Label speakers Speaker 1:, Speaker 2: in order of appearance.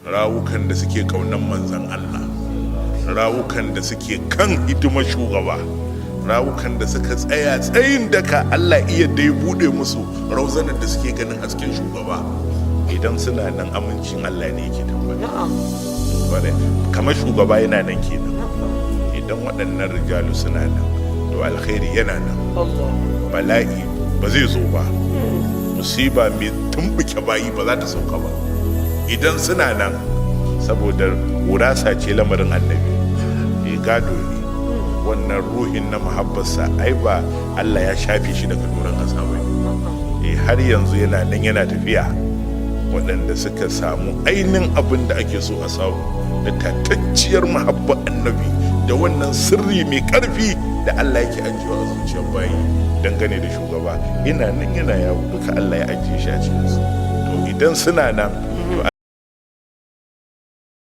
Speaker 1: Rawukan da suke kaunan manzan Allah, rawukan da suke kan hidimar shugaba, rawukan da suka tsaya tsayin daka, Allah iya da ya bude musu rauzanar da suke ganin hasken shugaba. Idan suna nan, amincin Allah ne yake tabbata. Kwarai. Kamar shugaba yana nan kenan. Idan waɗannan rijalu suna nan, to alkhairi yana nan.
Speaker 2: Allah.
Speaker 1: Bala'i ba zai zo ba, musiba mai tumbuke bayi ba za ta sauka ba idan suna nan, saboda wurasa ce lamarin annabi mai gado ne. Wannan ruhin na muhabbarsa, ai ba Allah ya shafe shi daga doron ƙasa ba ne. Har yanzu yana nan, yana tafiya. Waɗanda suka samu ainihin abin da ake so a samu da tatacciyar muhabbar annabi da wannan sirri mai ƙarfi da Allah yake ajiyewa a zuciyar bayi dangane da shugaba, ina nan yana yawo duka, Allah ya ajiye shi a cikinsu. To idan suna nan